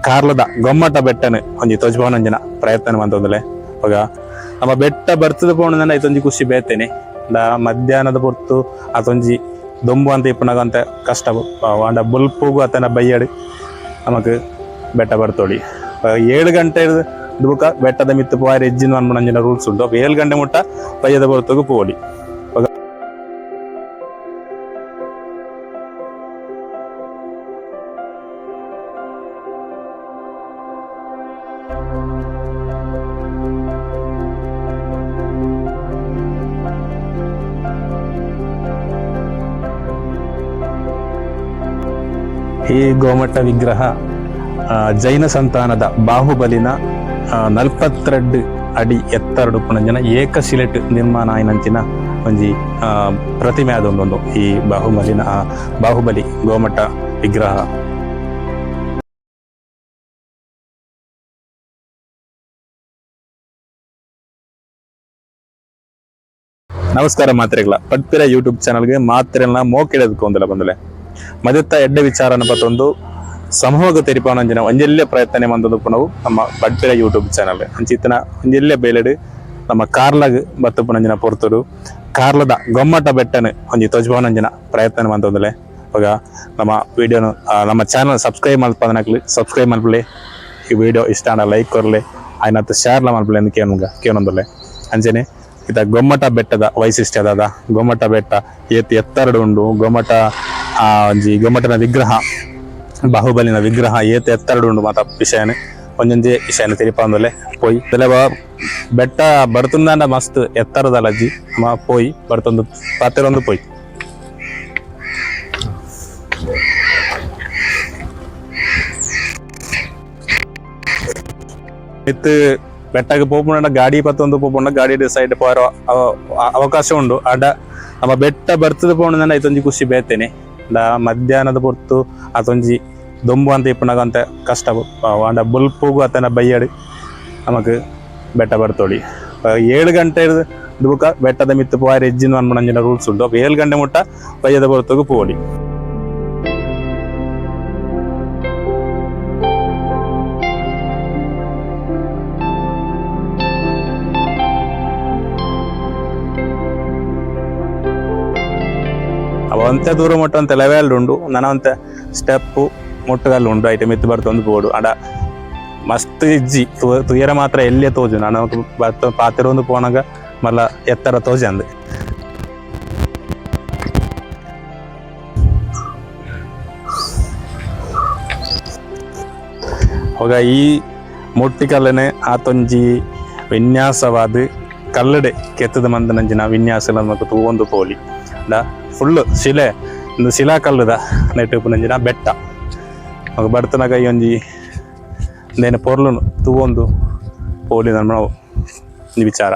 ಕಾರ್ಲದ ಗೊಮ್ಮಟ ಬೆಟ್ಟನು ಒಂಜಿ ತೊಜ್ಪವನಂಜಿನ ಪ್ರಯತ್ನ ಮಂತೊಂದುಲೆ. ಅಪಗ ನಮ್ಮ ಬೆಟ್ಟ ಬರ್ತದ ಪೋಣಂಡ ಐತೊಂಜಿ ಖುಷಿ ಬೇತೇನೆ. ಮಧ್ಯಾಹ್ನದ ಪೊರ್ತು ಅತೊಂಜಿ ದೊಂಬು ಅಂತ ಇಪ್ಪುನಗ ಅಂತ ಕಷ್ಟ ವಾಂಡ ಬೊಲ್ಪುಗು ಅತನ ಬಯ್ಯಡು ನಮಕ್ ಬೆಟ್ಟ ಬರ್ತೋಳಿ. 7 ಗಂಟೆ ಬುಕ ಬೆಟ್ಟದ ಮಿತ್ತು ಪೋಯರೆ ಎಜ್ಜಿನ ಅನ್ಪುನಂಚಿನ ರೂಲ್ಸ್ ಉಂಡು. ಅಪ್ಪ 7 ಗಂಟೆ ಮುಟ್ಟ ಬಯ್ಯದ ಪೊರ್ತುಗು ಪೋಲಿ. ಈ ಗೋಮಟ್ಟ ವಿಗ್ರಹ ಜೈನ ಸಂತಾನದ ಬಾಹುಬಲಿನ 42 ಅಡಿ ಎತ್ತರಡು ಪುಣಂಜನ ಏಕಶಿಲೆಟ್ ನಿರ್ಮಾಣ ಆಯಿನಂಚಿನ ಒಂಜಿ ಪ್ರತಿಮೆ ಆದೊಂದೊಂದು ಈ ಬಾಹುಬಲಿನ ಬಾಹುಬಲಿ ಗೋಮಟ್ಟ ವಿಗ್ರಹ. ನಮಸ್ಕಾರ ಮಾತ್ರೆಗಳ ಪಟ್ಪಿರ ಯೂಟ್ಯೂಬ್ ಚಾನಲ್ಗೆ ಮಾತ್ರೆನ ಮೋಕೆಡದಕ್ಕೆ ಒಂದಲ್ಲ ಬಂದಲೆ ಮದತ್ತ ಎಡ್ಡೆ ವಿಚಾರನ ಪತ್ತೊಂದು ಸಮೂಹದ ತೆರಿಪಾನಂಜಿನ ಒಂಜೆಲ್ಲೆ ಪ್ರಯತ್ನ ಮಂದೊಂದು ಪುನವು ನಮ್ಮ ಪಡ್ಪಿರ ಯೂಟ್ಯೂಬ್ ಚಾನಲ್. ಅಂಚಿತ್ತನ ಒಂಜೆಲ್ಲೆ ಬೇಲೆಡು ನಮ್ಮ ಕಾರ್ಲಗ್ ಬತ್ತು ಪುನಂಜಿನ ಪೊರ್ತುಡು ಕಾರ್ಲದ ಗೊಮ್ಮಟ ಬೆಟ್ಟನು ಒಂಜಿ ತೊಜ್ಪವನಂಜಿನ ಪ್ರಯತ್ನ ಮಂತೊಂದುಲೆ. ಅವಾಗ ನಮ್ಮ ವಿಡಿಯೋನು ನಮ್ಮ ಚಾನಲ್ ಸಬ್ಸ್ಕ್ರೈಬ್ ಮಲ್ಪದನಕ್ಲು ಸಬ್ಸ್ಕ್ರೈಬ್ ಮಲ್ಪಲೆ, ಈ ವಿಡಿಯೋ ಇಷ್ಟ ಆಂಡ ಲೈಕ್ ಕೊರ್ಲೆ, ಆಯ್ನತ್ ಶೇರ್ಲ ಮಲ್ಪಲೆ ಅಂದ್ ಕೇನುಗ ಕೇನೊಂದುಲ್ಲೆ. ಅಂಚನೆ ಇತ ಗೊಮ್ಮಟ ಬೆಟ್ಟದ ವೈಶಿಷ್ಟ್ಯ ದಾದ, ಗೊಮ್ಮಟ ಬೆಟ್ಟ ಏತ್ ಎತ್ತರಡು ಉಂಡು, ಗೊಮ್ಮಟ ಒಂಜಿ ಗೊಮ್ಮಟನ ವಿಗ್ರಹ ಬಾಹುಬಲಿನ ವಿಗ್ರಹ ಏತ್ ಎತ್ತರಡು ಉಂಡು ಮಾತ ವಿಷಯನೆ ಒಂಜೊಂಜೆ ವಿಷಯನ ತೆರಿಪಾಂದುಲ್ಲೆ ಪೋಯಿ. ಬೆಟ್ಟ ಬರ್ತುಂದಾಂಡ ಮಸ್ತ್ ಎತ್ತರದಲ್ಲ ಅಜ್ಜಿ ಅಮ್ಮ ಪೋಯಿ ಬರ್ತೊಂದು ಪಾತೆರೊಂದು ಪೋಯಿ. ಇತ್ತು ಬೆಟ್ಟಗೆ ಪೋಪುಂಡ ಗಾಡಿ ಪತ್ತೊಂದು ಪೋಪುಂಡ ಗಾಡಿ ಸೈಡ್ ಪೋರ ಅವಕಾಶ ಉಂಡು. ಆಂಡ ನಮ್ಮ ಬೆಟ್ಟ ಬರ್ತದ ಪೋಣಂಡ ಐತೊಂಜಿ ಖುಷಿ ಬೇತೇನೆ. ಮಧ್ಯಾಹ್ನದ ಪೊರ್ತು ಅತೊಂಜಿ ದೊಂಬು ಅಂತ ಇಪ್ಪುನಗ ಅಂತ ಕಷ್ಟ ವಾಂಡ ಬೊಲ್ಪುಗು ಅತನ ಬಯ್ಯಡು ನಮಕ್ ಬೆಟ್ಟ ಬರ್ತೋಳಿ. 7 ಗಂಟೆ ಬುಕ ಬೆಟ್ಟದ ಮಿತ್ತು ಪೋಯರೆ ಎಜ್ಜಿನ ಅನ್ಪುನಂಚಿನ ರೂಲ್ಸ್ ಉಂಡು. ಅಪ್ಪ 7 ಗಂಟೆ ಮುಟ್ಟ ಬಯ್ಯದ ಪೊರ್ತುಗು ಪೋಲಿ. ಅವ ಒಂತೆ ದೂರ ಮುಟ್ಟ ಒಂತೆ ಲೆವೆಲ್ ಉಂಡು, ನನ ಒಂತೆ ಸ್ಟೆಪ್ ಮುಟ್ಟುಗಲ್ಲು ಉಂಡು. ಐಟಮ್ ಮಿತ್ತು ಬರ್ತೊಂದು ಬೋಡು ಅಂಡ ಮಸ್ತ್ ಇಜ್ಜಿ ತುಯರ ಮಾತ್ರ ಎಲ್ಲೇ ತೋಜು ನಾನು ಬರ್ತ ಪಾತೆರೊಂದು ಪೋನಗ ಮಲ್ಲ ಎತ್ತರ ತೋಜಂದು. ಅವಾಗ ಈ ಮೊಟ್ಟಿಕಲ್ಲನೆ ಆತೊಂಜಿ ವಿನ್ಯಾಸವಾದ ಕಲ್ಲಡೆ ಕೆತ್ತದ ಮಂದನಂಚಿನ ವಿನ್ಯಾಸ ನಮಕ್ ತೂವೊಂದು ಪೋಲಿ. ಫುಲ್ ಶಿಲೆ ಇಂದು ಶಿಲಾ ಕಲ್ಲುದ ನೆಟ್ ಉಪ್ಪುನಂಚಿನ ಬೆಟ್ಟ. ಅವಾಗ ಬರ್ತನಗ ಈ ಒಂಜಿ ಇಂದೆನ ಪೊರ್ಲುನು ತೂವೊಂದು ಪೋಲಿ ನಮ್ಮ ಒಂಜಿ ವಿಚಾರ.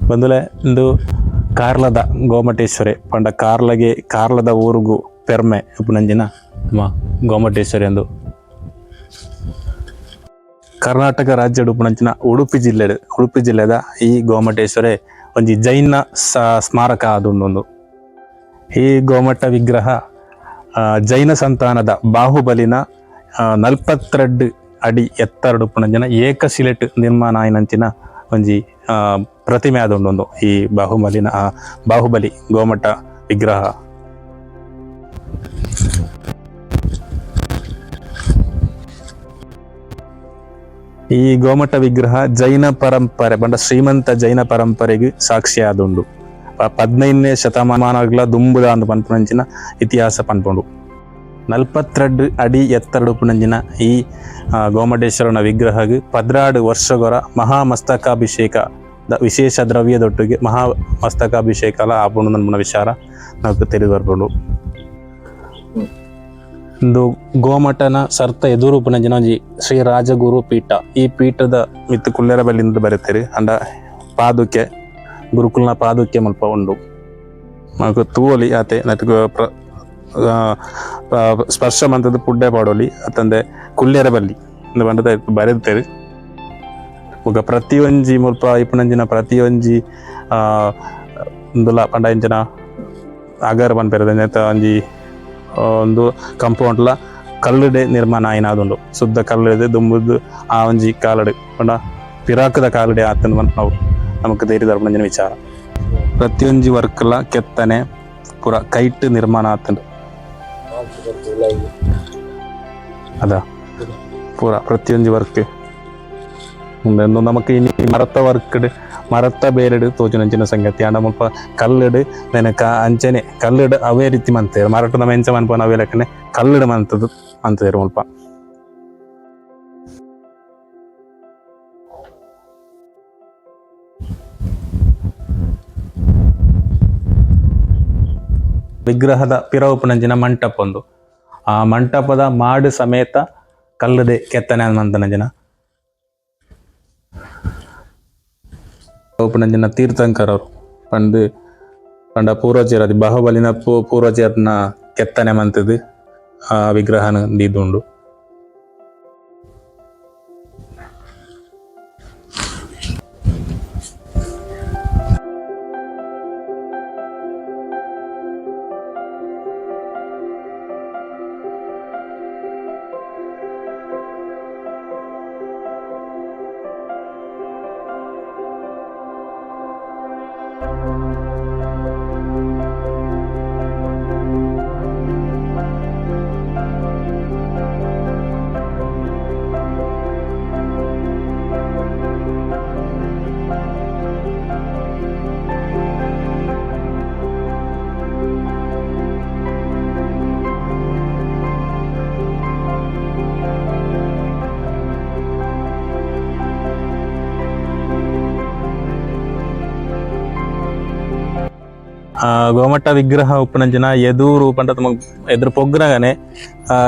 ಬಂದುಲೆ ಇಂದು ಕಾರ್ಲದ ಗೋಮಟೇಶ್ವರಿ ಪಂಡ ಕಾರ್ಲಗೆ ಕಾರ್ಲದ ಊರುಗು ಪೆರ್ಮೆ ಉಪ್ಪುನಂಜಿನ ನಮ್ಮ ಗೋಮಟೇಶ್ವರಿ ಎಂದು. ಕರ್ನಾಟಕ ರಾಜ್ಯಡ್ ಉಪ್ಪುನಂಚಿನ ಉಡುಪಿ ಜಿಲ್ಲೆ, ಉಡುಪಿ ಜಿಲ್ಲೆದ ಈ ಗೋಮಟೇಶ್ವರಿ ಒಂಜಿ ಜೈನ ಸ್ಮಾರಕ ಆದುಂಡು. ಈ ಗೋಮಟ ವಿಗ್ರಹ ಜೈನ ಸಂತಾನದ ಬಾಹುಬಲಿನ 42 ಅಡಿ ಎತ್ತರಡ್ ಉಪ್ಪುನಂಚಿನ ಏಕಶಿಲೆಟ್ ನಿರ್ಮಾಣ ಆಯಿನಂಚಿನ ಒಂಜಿ ಪ್ರತಿಮೆ ಆದುಂಡು ಈ ಬಾಹುಬಲಿನ ಬಾಹುಬಲಿ ಗೋಮಟ ವಿಗ್ರಹ. ಈ ಗೋಮಟ ವಿಗ್ರಹ ಜೈನ ಪರಂಪರೆ ಪಂಡ ಶ್ರೀಮಂತ ಜೈನ ಪರಂಪರೆಗೆ ಸಾಕ್ಷಿ ಆದುಂಡು. 15ನೇ ಶತಮಾನಗಳ ದುಂಬುದ ಅಂದ್ ಪನ್ಪುನಂಚಿನ ಇತಿಹಾಸ ಪನ್ಪುಂಡು. 42 ಅಡಿ ಎತ್ತರಡ್ ಉಪ್ಪುನಂಚಿನ ಈ ಗೋಮಟೇಶ್ವರನ ವಿಗ್ರಹಗ್ 12 ವರ್ಷಗೊರ ಮಹಾಮಸ್ತಕಾಭಿಷೇಕ the ವಿಶೇಷ ದ್ರವ್ಯದೊಟ್ಟಿಗೆ ಮಹಾಮಸ್ತಕಾಭಿಷೇಕಲ ಆಪುಂಡು ಪನ್ಪುನ ವಿಚಾರ ನಮಕ್ ತೆರಿದ್ ಬರ್ಪುಂಡು. ಇಂದು ಗೋಮಟನ ಸರ್ತ ಎದುರು ಉಪ್ಪುನಂಚಿನ ಒಂಜಿ ಶ್ರೀ ರಾಜಗುರು ಪೀಠ. ಈ ಪೀಠದ ಮಿತ್ತ್ ಕುಲ್ಲೆರ ಬಲ್ಲಿಂದ್ ಬರೆತೆರ್. ಅಂಡ ಪಾದುಕೆ, ಗುರುಕುಲ್ನ ಪಾದುಕೆ ಮುಲ್ಪ ಉಂಡು. ನಮಕ್ ತೂವೊಲಿ ಆತೆ. ನೆಟ್ಟ್ ಸ್ಪರ್ಶ ಮಂತುದು ಪುಡ್ಡೆ ಪಾಡೊಲಿ, ಅತ್ತಂದೆ ಕುಲ್ಲೆರ ಬಲ್ಲಿ ಇಂದು ಪಂಡುದು ಬರೆತೆರ್. ಬೊಕ ಪ್ರತಿಯೊಂಜಿ ಮುಲ್ಪ ಇಪ್ಪುನಂಚಿನ ಪ್ರತಿಯೊಂಜಿ ಉಂದುಲ ಪಂಡ ಇಂಚಿನ ಅಗರ್ ಪನ್ಪೆರ್, ನೆತ್ತ ಒಂಜಿ ಒಂದು ಕಂಪೌಂಡ್ ಲ ಕಲ್ಲುಡೆ ನಿರ್ಮಾಣ ಆಯಿನಾದುಂಡು. ಶುದ್ಧ ಕಲ್ಲುಡೆ, ದುಂಬುದು ಆ ಒಂಜಿ ಕಾಲಡ್ ಪಂಡ ಪಿರಾಕದ ಕಾಲಡೆ ಆತಂದ್ ಪನ್ಪುನವು ನಮಕ್ ತೆರಿದ್ ಬರ್ಪುನಂಚಿನ ವಿಚಾರ. ಪ್ರತಿಯೊಂಜಿ ವರ್ಕ್ ಲ ಕೆತ್ತನೆ ಪೂರ ಕೈಟ್ ನಿರ್ಮಾಣ ಆತುಂಡು. ಅದ ಪೂರ ಪ್ರತಿಯೊಂಜಿ ವರ್ಕ್ ಉಂದು ನಮಕ್ ಇನಿ ಮರತ ವರ್ಕ್ ಮರತ ಬೇರೆಡ್ ತೋಜುನಂಚಿನ ಸಂಗತಿ. ಆಂಡ ಮುಲ್ಪ ಕಲ್ಲುಡ್ ನೆನಕ ಅಂಚನೆ ಕಲ್ಲುಡ್ ಅವೇ ರೀತಿ ಮಂತೇರ್. ಮರಟ್ ನಮ ಎಂಚ ಮನ್ಪುನ ಅವೇ ಲೆಕ್ಕನೆ ಕಲ್ಲುಡ್ ಮಂತದು ಮಂತೇರ್ ಮುಲ್ಪ. ವಿಗ್ರಹದ ಪಿರವು ಉಪ್ಪುನಂಚಿನ ಮಂಟಪ ಉಂದು. ಆ ಮಂಟಪದ ಮಾಡು ಸಮೇತ ಕಲ್ಲುಡೆ ಕೆತ್ತನೆ ಮಂತನಂಚಿನ. ಉಪ್ಪುನಂಚಿನ ತೀರ್ಥಂಕರರು ಪಂದ್ ಪಂಡ ಪೂರ್ವಜರ ಬಾಹುಬಲಿನ ಪೂರ್ವಜರ್ನ ಕೆತ್ತನೆ ಮಂತದು ಆ ವಿಗ್ರಹನ ದೀದುಂಡು. ಗೋಮಟ ವಿಗ್ರಹ ಉಪ್ಪುನಂಚಿನ ಎದುರು ಪಂಡ ತಮಕ್ ಎದುರು ಪೊಗ್ಗುನಗನೆ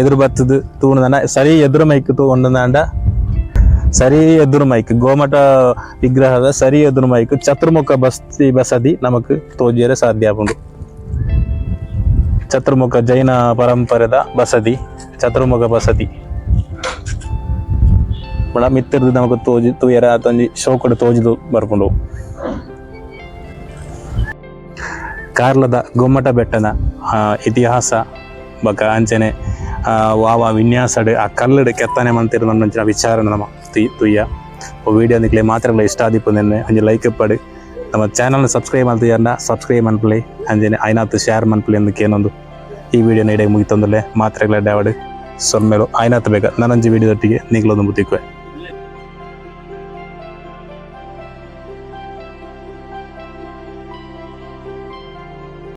ಎದುರು ಬತ್ತುದು ತೂಣುದನ ಸರಿ ಎದುರು ಮೈಕ್ ತೂಂಡ, ಸರಿ ಎದುರು ಮೈಕ್ ಗೋಮಟ ವಿಗ್ರಹದ ಸರಿ ಎದುರು ಮೈಕ್ ಚತುರ್ಮುಖ ಬಸ್ತಿ ಬಸದಿ ನಮಕ್ ತೋಜಿಯರೆ ಸಾಧ್ಯ ಆಪುಂಡು. ಚತುರ್ಮುಖ ಜೈನ ಪರಂಪರೆದ ಬಸದಿ, ಚತುರ್ಮುಖ ಬಸದಿ ಬಡ ಮಿತ್ತಿರ್ದು ನಮಕ್ ತೋಜಿ ತೂಯರ ಅತೊಂಜಿ ಶೋಕುಡು ತೋಜಿದು ಬರ್ಪುಂಡು. ಕಾರ್ಲದ ಗೊಮ್ಮಟ ಬೆಟ್ಟದ ಇತಿಹಾಸ ಬೊಕ ಅಂಚನೆ ವಾವ ವಿನ್ಯಾಸಡ್ ಆ ಕಲ್ಲುಡ್ ಕೆತ್ತನೆ ಮಂತಿರುನಂಚಿನ ವಿಚಾರ ನಮ ತುಯ್ಯ. ವಿಡಿಯೋ ನಿಕ್ಲೆ ಮಾತ್ರಲ ಇಷ್ಟ ಆದಿಪ್ಪು ಒಂಜಿ ಲೈಕ್ ಇಪ್ಪಡು. ನಮ್ಮ ಚಾನಲ್ ಸಬ್ಸ್ಕ್ರೈಬ್ ಮಲ್ತಿಜಾರ್ಡ ಸಬ್ಸ್ಕ್ರೈಬ್ ಮನ್ಪುಲೆ, ಅಂಚನೆ ಆಯ್ನಾತ್ ಶೇರ್ ಮನ್ಪುಲೆ ಅಂದ್ ಕೇನೊಂದು ಈ ವಿಡಿಯೋ ಇಡೆಗ್ ಮುಗಿತೊಂದುಲ್ಲೆ. ಮಾತ್ರೆಗ್ಲ ಎಡ್ಡೆ ಆವಡ್. ಸೊಲ್ಮೆಲು. ಆಯ್ನಾತ್ ಬೇಗ ನನೊಂಜಿ ವಿಡಿಯೋದೊಟ್ಟಿಗೆ ನಿಕ್ಲೊಂದು ತಿಕ್ಕುವೆ.